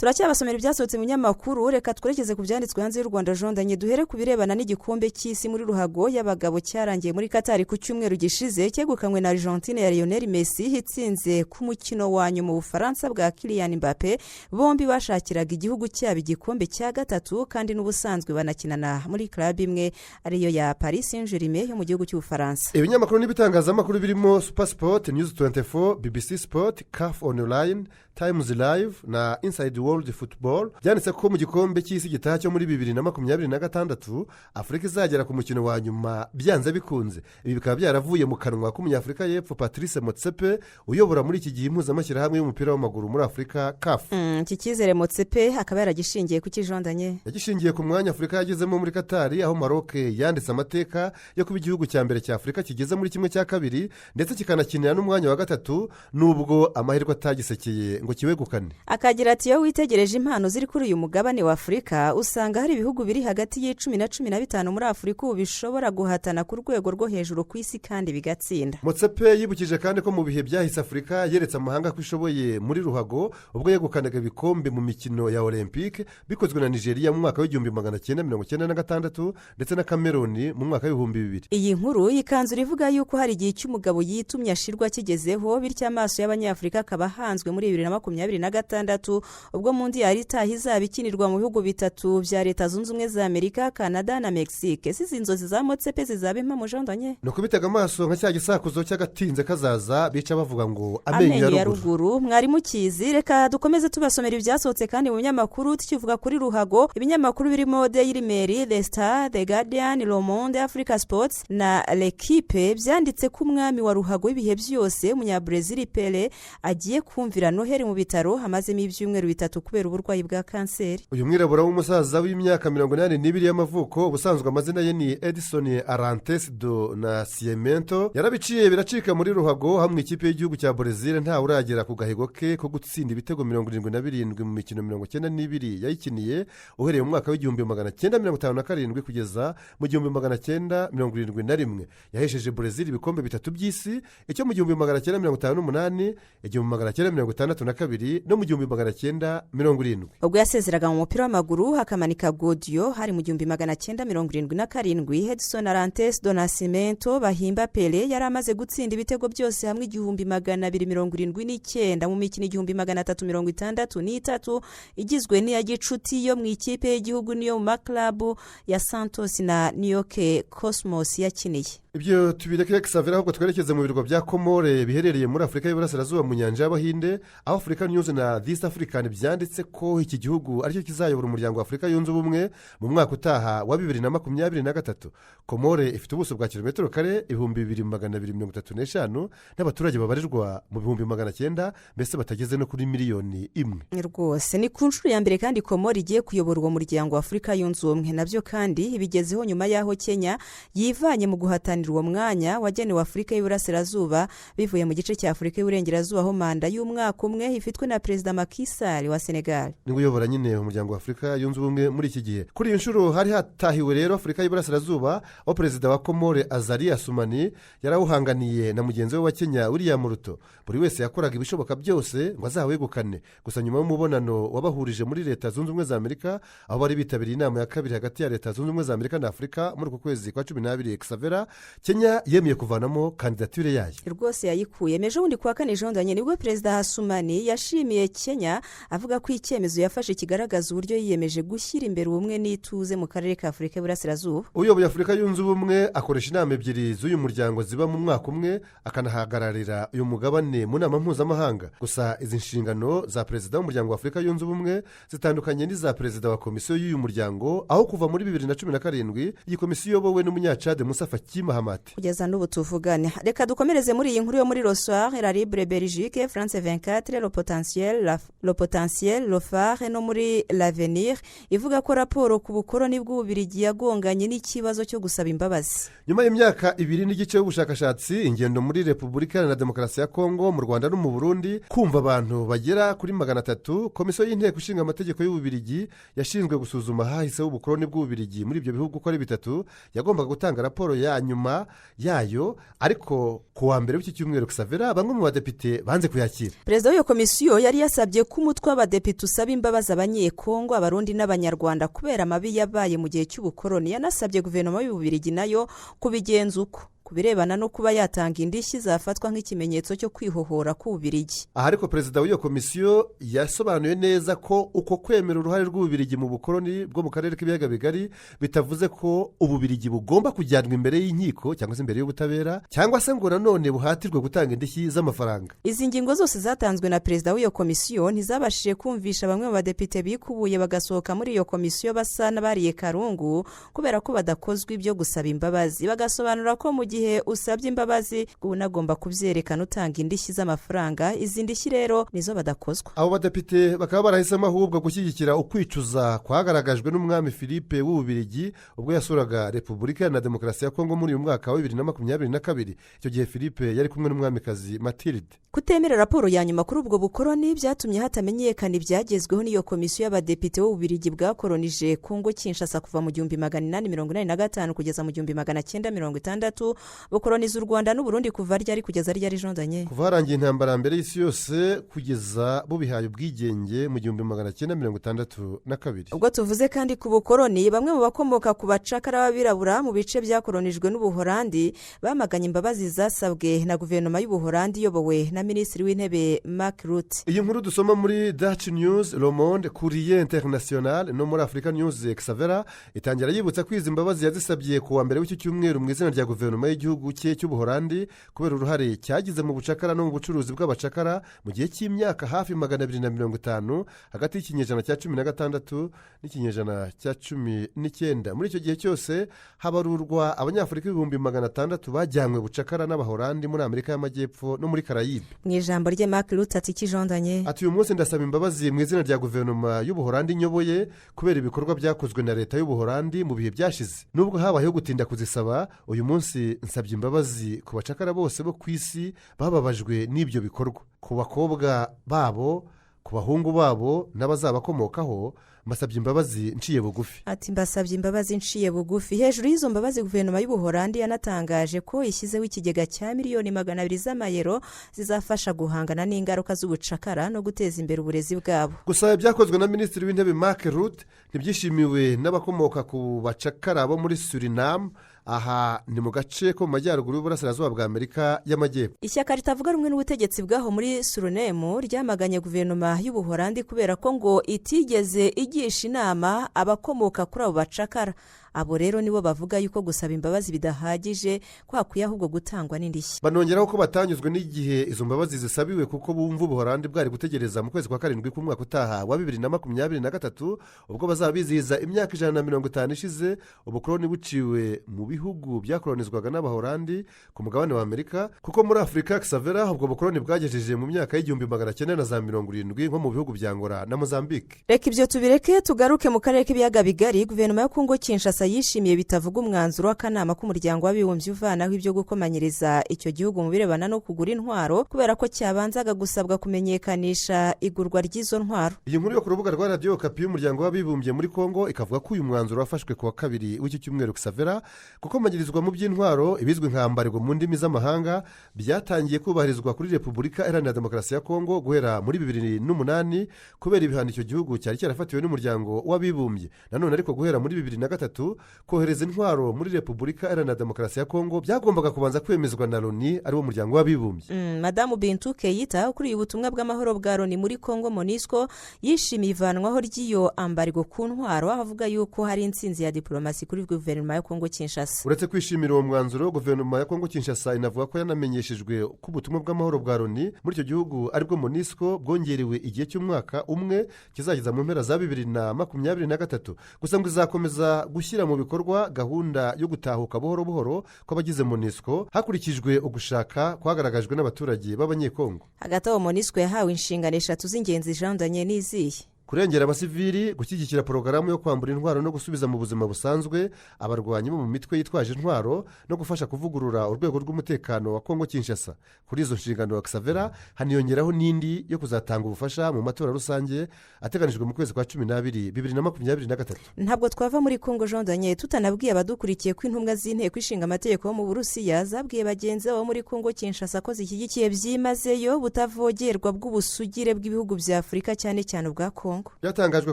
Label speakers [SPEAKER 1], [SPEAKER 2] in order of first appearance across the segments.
[SPEAKER 1] Turacyabasomera ibyasohotse mu binyamakuru. Reka twerekeze ku byanditswe hanze y'u Rwanda. Jondanye, duhere ku birebana n'igikombe cy'isi muri ruhago y'abagabo cyarangiye muri Katari ku cyumweru gishize, cyegukanywe na Argentine ya Lionel Messi, itsinze ku mukino wa nyuma Ubufaransa bwa Kylian Mbappe. Bombi bashakiraga igihugu cyabo igikombe cya gatatu, kandi n'ubusanzwe banakinana muri club imwe, ariyo ya Paris Saint Germain yo mu gihugu cy'Ubufaransa.
[SPEAKER 2] Ibinyamakuru n'ibitangazamakuru birimo Super Sport, News 24, BBC Sport, CAF Online, Times Live na Inside World Football byanditse ko mu gikombe cy'isi gitaha cyo muri 2026, Afurika izagera ku mukino wa nyuma byanze bikunze. Ibi bikaba byaravuye mu kanwa k'Umunyafurika y'Epfo Patrice Motsepe, uyobora muri iki gihe impuzamashyirahamwe y'umupira w'amaguru muri Afurika, CAF.
[SPEAKER 1] Iki cyizere Motsepe akaba yaragishingiye ku kijondanye?
[SPEAKER 2] Yagishingiye ku mwanya Afurika yagezemo muri Katari, aho Maroc yanditse amateka yo kuba igihugu cya mbere cya Afurika kigeze muri 1/2, ndetse kikanakinira n'umwanya wa gatatu, nubwo amahirwe atagisekeye ngo kiwegukane.
[SPEAKER 1] Akagira ati: "Iyo witegereje impano ziri kuri uyu mugabane wa Afurika, usanga hari ibihugu biri hagati y'icumi na 15 muri Afurika ubu bishobora guhatana ku rwego rwo hejuru ku isi kandi bigatsinda."
[SPEAKER 2] Motsepe yibukije kandi ko mu bihe byahise Afurika yeretse amahanga ko ishoboye muri ruhago, ubwo yegukanaga ibikombe mu mikino ya Olympique, bikozwe na Nigeria mu mwaka w'1996 ndetse na Cameroon mu mwaka w'2000.
[SPEAKER 1] Iyi nkuru ikanzura ivuga yuko hari igihe cy'umugabo yitumye ashirwa kigezeho, bityo amaso y'Abanyafurika akaba ahanzwe muri 2026, ubwo Mondial itaha izaba ikinirwa mu bihugu bitatu bya Leta Zunze Ubumwe za Amerika, Canada na Mexique. Si izi nzozi za Motsepe zizaba impamo, Jondanye?
[SPEAKER 2] Ni ukubitega amaso nka cya gisakuzo cy'agatinze kazaza, bica bavuga ngo amenyo
[SPEAKER 1] amenyo
[SPEAKER 2] ya ruguru.
[SPEAKER 1] Ruguru mwari mukizi. Reka dukomeze tubasomera ibyasohotse kandi mu binyamakuru. Tukivuga kuri ruhago, ibinyamakuru birimo Daily Mail, The Star, The Guardian, Le Monde, Africa Sports na L'Equipe byanditse ko umwami wa ruhago w'ibihe byose, Umunyabrezil Pele, agiye kumvira Noheli mu bitaro amazemo ibyumweru 3 kubera uburwayi bwa kanseri.
[SPEAKER 2] Uyu mwirabura w'umusaza w'imyaka 82 y'amavuko, ubusanzwe amazina ye ni Edson Arantes do Nascimento, yarabiciye biracika muri ruhago hamwe ikipe y'igihugu cya Brezil ntawe uragera ku gahigo ke ko gutsinda ibitego 77 mu mikino 92 yayikiniye, uhereye mu mwaka w'1957 kugeza mu 1971. Yahesheje Brezil ibikombe bitatu by'isi, icyo mu 1958, 1962 no mu 1970.
[SPEAKER 1] Ubwo yasezeraga mu mupira w'amaguru akamanika godiyo, hari mu 1977, Edson Arantes do Nascimento bahimba Pele yari amaze gutsinda ibitego byose hamwe 1279 mu mikino 1363, igizwe n'iya gicuti yo mu ikipe y'igihugu n'iyo mu maklabu ya Santos na New York Cosmos yakiniye.
[SPEAKER 2] Ibyo tubireke, Xavera, ahubwo twerekeze mu birwa bya Komore biherereye muri Afurika y'Iburasirazuba mu nyanja y'Abahinde, aho Africa News na The African byanditse ko iki gihugu aricyo kizayobora Umuryango wa Afurika Yunze Ubumwe mu mwaka utaha wa 2023. Komore ifite ubuso bwa kilometero kare 2235 n'abaturage babarirwa mu 900,000, mbese batageze no kuri miliyoni 1.
[SPEAKER 1] Rwose ni ku nshuro ya mbere kandi Komore igiye kuyobora uwo Muryango wa Afurika Yunze Ubumwe. Nabyo kandi bigezeho nyuma y'aho Kenya yivanye mu guhatanira uwo mwanya wagenewe Afurika y'Iburasirazuba, bivuye mu gice cya Afurika y'Iburengerazuba, aho manda y'umwaka umwe ifitwe na Perezida Macky Sall wa Senegal.
[SPEAKER 2] Niwe uyobora nyine Umuryango wa Afurika Yunze Ubumwe muri iki gihe. Kuri iyi nshuro hari hatahiwe rero Afurika y'Iburasirazuba, aho perezida wa Komore Azali Assoumani yarawuhanganiye na mugenzi we wa Kenya William Ruto. Buri wese yakoraga ibishoboka byose ngo azawegukane. Gusa nyuma y'umubonano wabahurije muri Leta Zunze Ubumwe za Amerika, aho bari bitabiriye inama ya kabiri hagati ya Leta Zunze Ubumwe za Amerika na Afurika muri uku kwezi kwa 12, Xavera, Kenya yemeye kuvanamo kandidatire yayo.
[SPEAKER 1] Rwose yayikuye. Ejo bundi kuwa kane, jondanye, nibwo Perezida Assoumani yashimiye Kenya, avuga ko icyemezo yafashe kigaragaza uburyo yiyemeje gushyira imbere ubumwe n'ituze mu karere ka Afurika y'Iburasirazuba.
[SPEAKER 2] Uyoboye Afurika Yunze Ubumwe akoresha inama ebyiri z'uyu muryango ziba mu mwaka umwe, akanahagararira uyu mugabane mu nama mpuzamahanga. Gusa izi nshingano za perezida w'Umuryango wa Afurika Yunze Ubumwe zitandukanye n'iza perezida wa komisiyo y'uyu muryango, aho kuva muri 2017 iyi komisiyo iyobowe n'Umunyacade Moussa Faki Mahamat.
[SPEAKER 1] Kugeza n'ubu tuvugane. Reka dukomereze muri iyi nkuru yo muri Le Soir, La Libre Belgique, France 24, Le Potentiel, Le Potentiel, Le Phare no muri L'Avenir, ivuga ko raporo ku bukoroni bw'Ububirigi yagonganye n'ikibazo cyo gusaba imbabazi.
[SPEAKER 2] Nyuma y'imyaka 2.5 y'ubushakashatsi, ingendo muri Repubulika Iharanira Demokarasi ya Kongo, mu Rwanda no mu Burundi, kumva abantu bagera kuri 300, Komisiyo y'Inteko Ishinga Amategeko y'Ububirigi yashinzwe gusuzuma ahahise h'ubukoroni bw'Ububirigi muri ibyo bihugu uko ari bitatu yagombaga gutanga raporo ya nyuma yayo, ariko ku wa mbere w'iki cyumweru, Xavera, bamwe mu badepite banze kuyakira.
[SPEAKER 1] Perezida w'iyo komisiyo Komisiyo yari yasabye ko umutwe w'abadepite usaba imbabazi Abanyekongo, Abarundi n'Abanyarwanda kubera amabi yabaye mu gihe cy'ubukoroni. Yanasabye guverinoma y'Ububirigi nayo kubigenza uko ku birebana no kuba yatanga indishyi zafatwa nk'ikimenyetso cyo kwihohora k'Ububirigi.
[SPEAKER 2] Aha ariko, perezida w'iyo komisiyo yasobanuye neza ko uko kwemera uruhare rw'Ububirigi mu bukoroni bwo mu karere k'Ibiyaga Bigari bitavuze ko Ububirigi bugomba kujyanwa imbere y'inkiko cyangwa se imbere y'ubutabera, cyangwa se ngo nanone buhatirwe gutanga indishyi z'amafaranga.
[SPEAKER 1] Izi ngingo zose zatanzwe na perezida w'iyo komisiyo ntizabashije kumvisha bamwe mu badepite bikubuye bagasohoka muri iyo komisiyo basa n'abariye karungu, kubera ko badakozwa ibyo gusaba imbabazi, bagasobanura ko mu gihe usabye imbabazi uba unagomba kubyerekana utanga indishyi z'amafaranga. Izi ndishyi rero nizo badakozwa.
[SPEAKER 2] Abo badepite bakaba barahisemo ahubwo gushyigikira ukwicuza kwagaragajwe n'umwami Philippe w'Ububirigi ubwo yasuraga Repubulika Iharanira Demokarasi ya Kongo muri uyu mwaka wa 2022. Icyo gihe Philippe yari kumwe n'umwamikazi Mathilde.
[SPEAKER 1] Kutemera raporo ya nyuma kuri ubwo bukoroni byatumye hatamenyekana ibyagezweho n'iyo komisiyo y'abadepite b'Ububirigi bwakoronije Kongo Kinshasa kuva mu 1885 kugeza mu 1960, bukoroniza u Rwanda n'Uburundi kuva ryari kugeza ryari, Jondanye?
[SPEAKER 2] Kuva harangiye intambara mbere y'isi yose kugeza bubihaye ubwigenge mu 1962.
[SPEAKER 1] Ubwo tuvuze kandi ku bukoroni, bamwe mu bakomoka ku bacakara b'abirabura mu bice byakoronijwe n'Ubuhorandi bamaganye imbabazi zasabwe na guverinoma y'Ubuhorandi iyobowe na Minisitiri w'Intebe Mark Rutte.
[SPEAKER 2] Iyi nkuru dusoma muri Dutch News, Le Monde, Courrier International no muri Africa News Xavera itangira yibutsa ko izi mbabazi yazisabye ku wa mbere w'iki cyumweru mu izina rya guverinoma y'igihugu cye cy'Ubuhorandi, kubera uruhare cyagize mu bucakara no mu bucuruzi bw'abacakara mu gihe cy'imyaka hafi 250 hagati y'ikinyejana cya 16 n'ikinyejana cya 19. Muri icyo gihe cyose habarurwa Abanyafurika 600,000 bajyanywe bucakara n'Abahorandi muri Amerika y'Amajyepfo no muri Karayibe.
[SPEAKER 1] Mu ijambo rye, Mark Rutte ati iki, Jondanye?
[SPEAKER 2] Ati: "Uyu munsi ndasaba imbabazi mu izina rya guverinoma y'Ubuhorandi nyoboye kubera ibikorwa byakozwe na leta y'Ubuhorandi mu bihe byashize. Nubwo habayeho gutinda kuzisaba, uyu munsi nsabye imbabazi ku bacakara bose bo ku isi bababajwe n'ibyo bikorwa, ku bakobwa babo, ku bahungu babo n'abazabakomokaho. Mbasabye imbabazi nciye bugufi."
[SPEAKER 1] Ati: "Mbasabye imbabazi nciye bugufi." Hejuru y'izo mbabazi, guverinoma y'Ubuhorandi yanatangaje ko ishyizeho ikigega cya miliyoni 200 z'amayero zizafasha guhangana n'ingaruka z'ubucakara no guteza imbere uburezi bwabo.
[SPEAKER 2] Gusa ibyakozwe na Minisitiri w'Intebe Mark Rutte ntibyishimiwe n'abakomoka ku bacakara bo muri Suriname. Aha ni mu gace ko mu majyaruguru y'uburasirazuba bwa Amerika y'Amajyepfo.
[SPEAKER 1] Ishyaka ritavuga rumwe n'ubutegetsi bwaho muri Suriname ryamaganye guverinoma y'Ubuhorandi kubera ko ngo itigeze igisha inama abakomoka kuri abo bacakara. Abo rero nibo bavuga yuko gusaba imbabazi bidahagije, ko hakwiye ahubwo gutangwa n'indishyi.
[SPEAKER 2] Banongeraho ko batanyuzwe n'igihe izo mbabazi zisabiwe, kuko bumva Ubuhorandi bwari gutegereza mu kwezi kwa karindwi k'umwaka utaha wa 2023, ubwo bazaba bizihiza imyaka 150 ishize ubukoroni buciwe mu bihugu byakoronizwaga n'Abahorandi ku mugabane wa Amerika, kuko muri Afurika Xavera ubwo bukoroni bwagejeje mu myaka y'1970, nko mu bihugu bya Angola na Mozambique.
[SPEAKER 1] Reka ibyo tubireke, tugaruke mu karere k'Ibiyaga Bigari. Guverinoma ya Kongo Kinshasa yishimiye bitavuga umwanzuro w'akanama k'Umuryango w'Abibumbye uvanaho ibyo gukomanyiriza icyo gihugu mu birebana no kugura intwaro, kubera ko cyabanzaga gusabwa kumenyekanisha igurwa ry'izo ntwaro.
[SPEAKER 2] Iyi nkuru yo ku rubuga rwa Radiyo Okapi y'Umuryango w'Abibumbye muri Kongo ikavuga ko uyu mwanzuro wafashwe ku wa kabiri w'iki cyumweru. Xavera, gukomanyirizwa mu by'intwaro, ibizwi nka embargo mu ndimi z'amahanga, byatangiye kubahirizwa kuri Repubulika Iharanira Demokarasi ya Kongo guhera muri 2008, kubera ibihano icyo gihugu cyari cyarafatiwe n'Umuryango w'Abibumbye. Nanone ariko, guhera muri 2003, kohereza intwaro muri Repubulika Iharanira Demokarasi ya Kongo byagombaga kubanza kwemezwa na Loni, ariwo Muryango w'Abibumbye.
[SPEAKER 1] Madamu Bintou Keita, ukuriye ubutumwa bw'amahoro bwa Loni muri Kongo, MONUSCO, yishimiye ivanwaho ry'iyo embargo ku ntwaro, aho avuga yuko hari intsinzi ya diporomasi kuri guverinoma ya Kongo Kinshasa.
[SPEAKER 2] Uretse kwishimira uwo mwanzuro, guverinoma ya Kongo Kinshasa inavuga ko yanamenyeshejwe ko ubutumwa bw'amahoro bwa Loni muri icyo gihugu, aribwo MONUSCO, bwongerewe igihe cy'umwaka umwe kizageza mu mpera za 2023. Gusa ngo izakomeza gushyira mu bikorwa gahunda yo gutahuka buhoro buhoro kw'abagize MONUSCO, hakurikijwe ugushaka kwagaragajwe n'abaturage b'Abanyekongo.
[SPEAKER 1] Hagati aho, MONUSCO yahawe inshingano eshatu z'ingenzi, jandanye n'izihe?
[SPEAKER 2] Kurengera abasivili, gushyigikira porogaramu yo kwambura intwaro no gusubiza mu buzima busanzwe abarwanyi bo mu mitwe yitwaje intwaro, no gufasha kuvugurura urwego rw'umutekano wa Kongo Kinshasa. Kuri izo nshingano Xavera haniyongeraho n'indi yo kuzatanga ubufasha mu matora rusange ateganijwe mu kwezi kwa 12 2023.
[SPEAKER 1] Ntabwo twava muri Kongo, Jean Daniel, tutanabwiye abadukurikiye ko intumwa z'inteko ishinga amategeko yo mu Burusiya zabwiye bagenzi babo muri Kongo Kinshasa ko zishyigikiye byimazeyo butavogerwa bw'ubusugire bw'ibihugu bya Afurika, cyane cyane ubwa Kongo.
[SPEAKER 2] Byatangajwe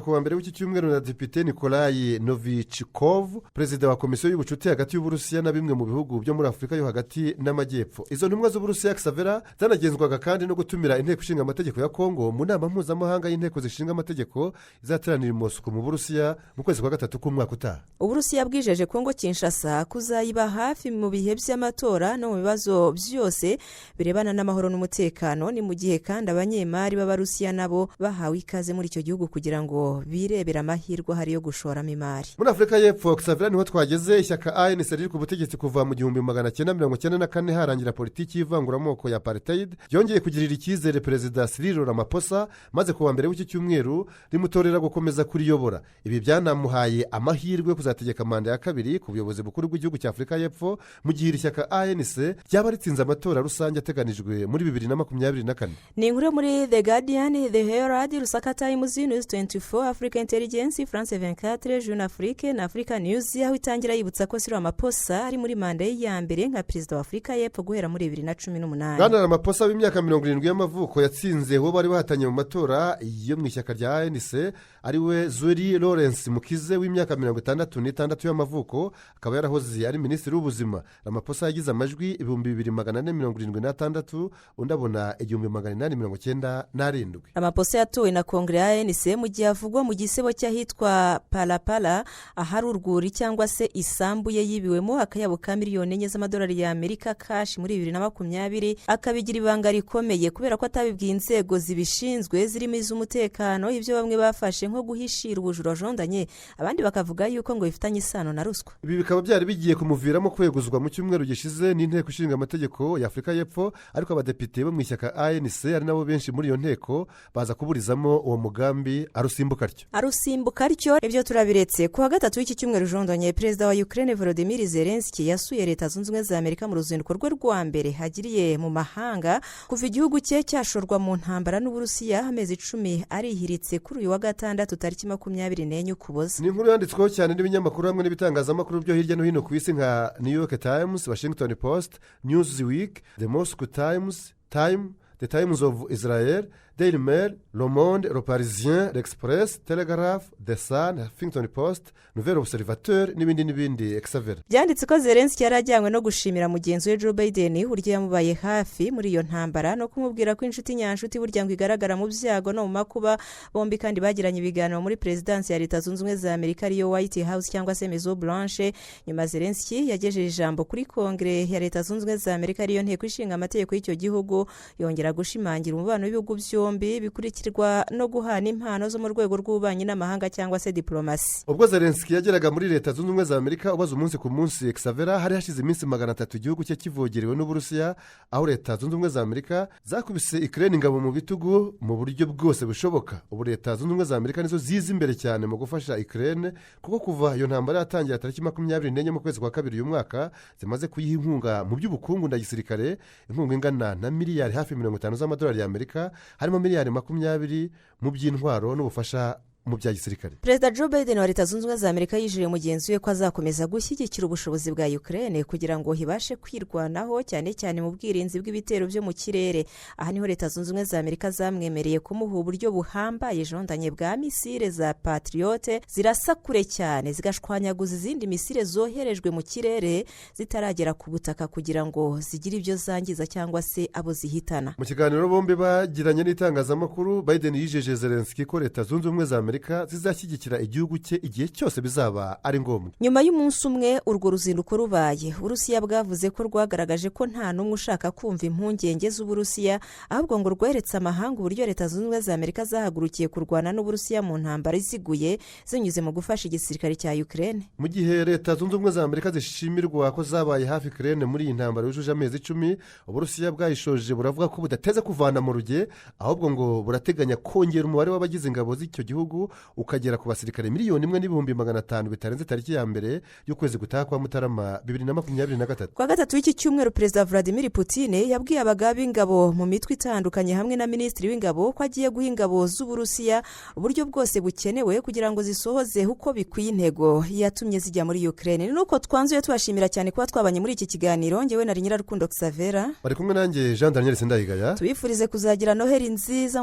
[SPEAKER 2] ku wa mbere w'iki cyumweru na Depite Nikolayi Novichikov, perezida wa komisiyo y'ubucuti hagati y'Uburusiya na bimwe mu bihugu byo muri Afurika yo hagati n'amajyepfo. Izo ntumwa z'Uburusiya, Xavera, zanagenzwaga kandi no gutumira inteko ishinga amategeko ya Kongo mu nama mpuzamahanga y'inteko zishinga amategeko izateranira i Moscou mu Burusiya mu kwezi kwa gatatu k'umwaka utaha.
[SPEAKER 1] Uburusiya bwijeje Kongo Kinshasa kuzayiba hafi mu bihe by'amatora no mu bibazo byose birebana n'amahoro n'umutekano. Ni mu gihe kandi abanyemari b'Abarusiya nabo bahawe ikaze muri icyo gihugu kugira ngo birebere amahirwe ahari yo gushoramo imari.
[SPEAKER 2] Muri Afurika y'Epfo, Xavera, niho twageze. Ishyaka ANC riri ku butegetsi kuva mu 1994 harangira politiki y'ivanguramoko ya apartheid, ryongeye kugirira icyizere Perezida Cyril Ramaphosa, maze ku wa mbere w'iki cyumweru rimutorera gukomeza kuriyobora. Ibi byanamuhaye amahirwe yo kuzategeka manda ya kabiri ku buyobozi bukuru bw'igihugu cya Afurika y'Epfo, mu gihe iri shyaka ANC ryaba ritsinze amatora rusange ateganijwe muri 2024.
[SPEAKER 1] Ni inkuru yo muri The Guardian, The Herald, Lusaka Times, News 24, Africa Intelligence, France 24, Jeune Afrique na Africa News, aho itangira yibutsa ko Cyril Ramaphosa ari muri manda ye ya mbere nka perezida wa Afurika y'Epfo guhera muri 2018.
[SPEAKER 2] Bwana Ramaphosa w'imyaka 70 y'amavuko yatsinze uwo bari bahatanye mu matora yo mu ishyaka rya ANC, ariwe Zweli Lawrence Mkhize w'imyaka 66 y'amavuko, akaba yarahoze ari minisitiri w'ubuzima. Ramaphosa yagize amajwi 2476, undi abona 1897.
[SPEAKER 1] Ramaphosa yatowe na kongere ya ANC mu gihe avugwa mu gisebo cy'ahitwa Phala Phala, ahari urwuri cyangwa se isambu ye yibiwemo akayabo ka miliyoni 4 z'amadolari y'Amerika cash muri 2020, akabigira ibanga rikomeye kubera ko atabibwiye inzego zibishinzwe zirimo iz'umutekano. Ibyo bamwe bafashe nko guhishira ubujura jondanye, abandi bakavuga yuko ngo bifitanye isano na ruswa.
[SPEAKER 2] Ibi bikaba byari bigiye kumuviramo kweguzwa mu cyumweru gishize n'inteko ishinga amategeko ya Afurika y'Epfo, ariko abadepite bo mu ishyaka ANC, ari nabo benshi muri iyo nteko, baza kuburizamo uwo mugambi, arusimbuka atyo.
[SPEAKER 1] Arusimbuka atyo. Ibyo turabiretse. Ku wa gatatu w'iki cyumweru, jondonye, perezida wa Ukraine Volodymyr Zelensky yasuye Leta Zunze Ubumwe za Amerika mu ruzinduko rwe rwa mbere agiriye mu mahanga kuva igihugu cye cyashorwa mu ntambara n'Uburusiya. Amezi 10 arihiritse kuri uyu wa gatandatu tariki 24 Ukuboza.
[SPEAKER 2] Ni inkuru yanditsweho cyane n'ibinyamakuru hamwe n'ibitangazamakuru byo hirya no hino ku isi nka New York Times, Washington Post, Newsweek, The Moscow Times, Time, The Times of Israel, Daily Mail, Le Monde, Le Parisien, L'Express, Telegraph, The Sun, Huffington Post, Nouvel Observateur n'ibindi n'ibindi, Xavera.
[SPEAKER 1] Byanditse ko Zelenski yari ajyanywe no gushimira mugenzi we Joe Biden uburyo yamubaye hafi muri iyo ntambara, no kumubwira ko inshuti nyanshuti burya ngo igaragara mu byago no mu makuba. Bombi kandi bagiranye ibiganiro muri perezidansi ya Leta Zunze Ubumwe za Amerika, ariyo White House cyangwa se Maison Blanche. Nyuma Zelenski yagejeje ijambo kuri kongere ya Leta Zunze Ubumwe za Amerika, ariyo nteko ishinga amategeko y'icyo gihugu, yongera gushimangira umubano w'ibihugu byombi, bikurikirwa no guhana impano zo mu rwego rw'ububanyi n'amahanga cyangwa se diporomasi.
[SPEAKER 2] Ubwo Zelenski yageraga muri Leta Zunze Ubumwe za Amerika, ubaza umunsi ku munsi, Xavera, hari hashize iminsi 300 igihugu cye kivogerewe n'Uburusiya, aho Leta Zunze Ubumwe za Amerika zakubise Ukraine ingabo mu bitugu mu buryo bwose bushoboka. Ubu Leta Zunze Ubumwe za Amerika nizo ziza imbere cyane mu gufasha Ukraine, kuko kuva iyo ntambara yatangira tariki 24 mu kwezi kwa kabiri uyu mwaka, zimaze kuyiha inkunga mu by'ubukungu na gisirikare, inkunga ingana na miliyari hafi 50 z'amadolari y'Amerika, harimo miliyari 20 mu by'intwaro n'ubufasha mu bya gisirikare.
[SPEAKER 1] Perezida Joe Biden wa Leta Zunze Ubumwe za Amerika yijeje mugenzi we ko azakomeza gushyigikira ubushobozi bwa Ukraine kugira ngo ibashe kwirwanaho, cyane cyane mu bwirinzi bw'ibitero byo mu kirere. Aha niho Leta Zunze Ubumwe za Amerika zamwemereye kumuha uburyo buhambaye jondanye bwa misile za Patriot zirasa kure cyane, zigashwanyaguza izindi misile zoherejwe mu kirere zitaragera ku butaka kugira ngo zigire ibyo zangiza cyangwa se abo zihitana.
[SPEAKER 2] Mu kiganiro bombi bagiranye n'itangazamakuru, Biden yijeje Zelenski ko Leta Zunze Ubumwe za Amerika Amerika zizashyigikira igihugu cye igihe cyose bizaba ari ngombwa.
[SPEAKER 1] Nyuma y'umunsi umwe urwo ruzinduko rubaye, Uburusiya bwavuze ko rwagaragaje ko nta n'umwe ushaka kumva impungenge z'Uburusiya, ahubwo ngo rweretse amahanga uburyo Leta Zunze Ubumwe za Amerika zahagurukiye kurwana n'Uburusiya mu ntambara iziguye, zinyuze mu gufasha igisirikare cya Ukraine.
[SPEAKER 2] Mu gihe Leta Zunze Ubumwe za Amerika zishimirwa ko zabaye hafi Ukraine muri iyi ntambara yujuje amezi 10, Uburusiya bwayishoje buravuga ko budateze kuvana mu ruge, ahubwo ngo burateganya kongera umubare w'abagize ingabo z'icyo gihugu ukagera ku basirikare 1,500,000 bitarenze tariki ya 1 y'ukwezi gutaha kwa Mutarama 2023.
[SPEAKER 1] Kuwa gatatu w'iki cyumweru, Perezida Vladimir Putin yabwiye abagaba b'ingabo mu mitwe itandukanye hamwe na minisitiri w'ingabo ko agiye guha ingabo z'Uburusiya uburyo bwose bukenewe kugira ngo zisohoze uko bikwiye intego yatumye zijya muri Ukraine. Ni nuko twanzuye, tubashimira cyane kuba twabanye muri iki kiganiro. Ngewe nari Nyirarukundo Xavera.
[SPEAKER 2] Bari kumwe nanjye Jean Daniel Sindayigaya.
[SPEAKER 1] Tubifurize kuzagira Noheli nziza.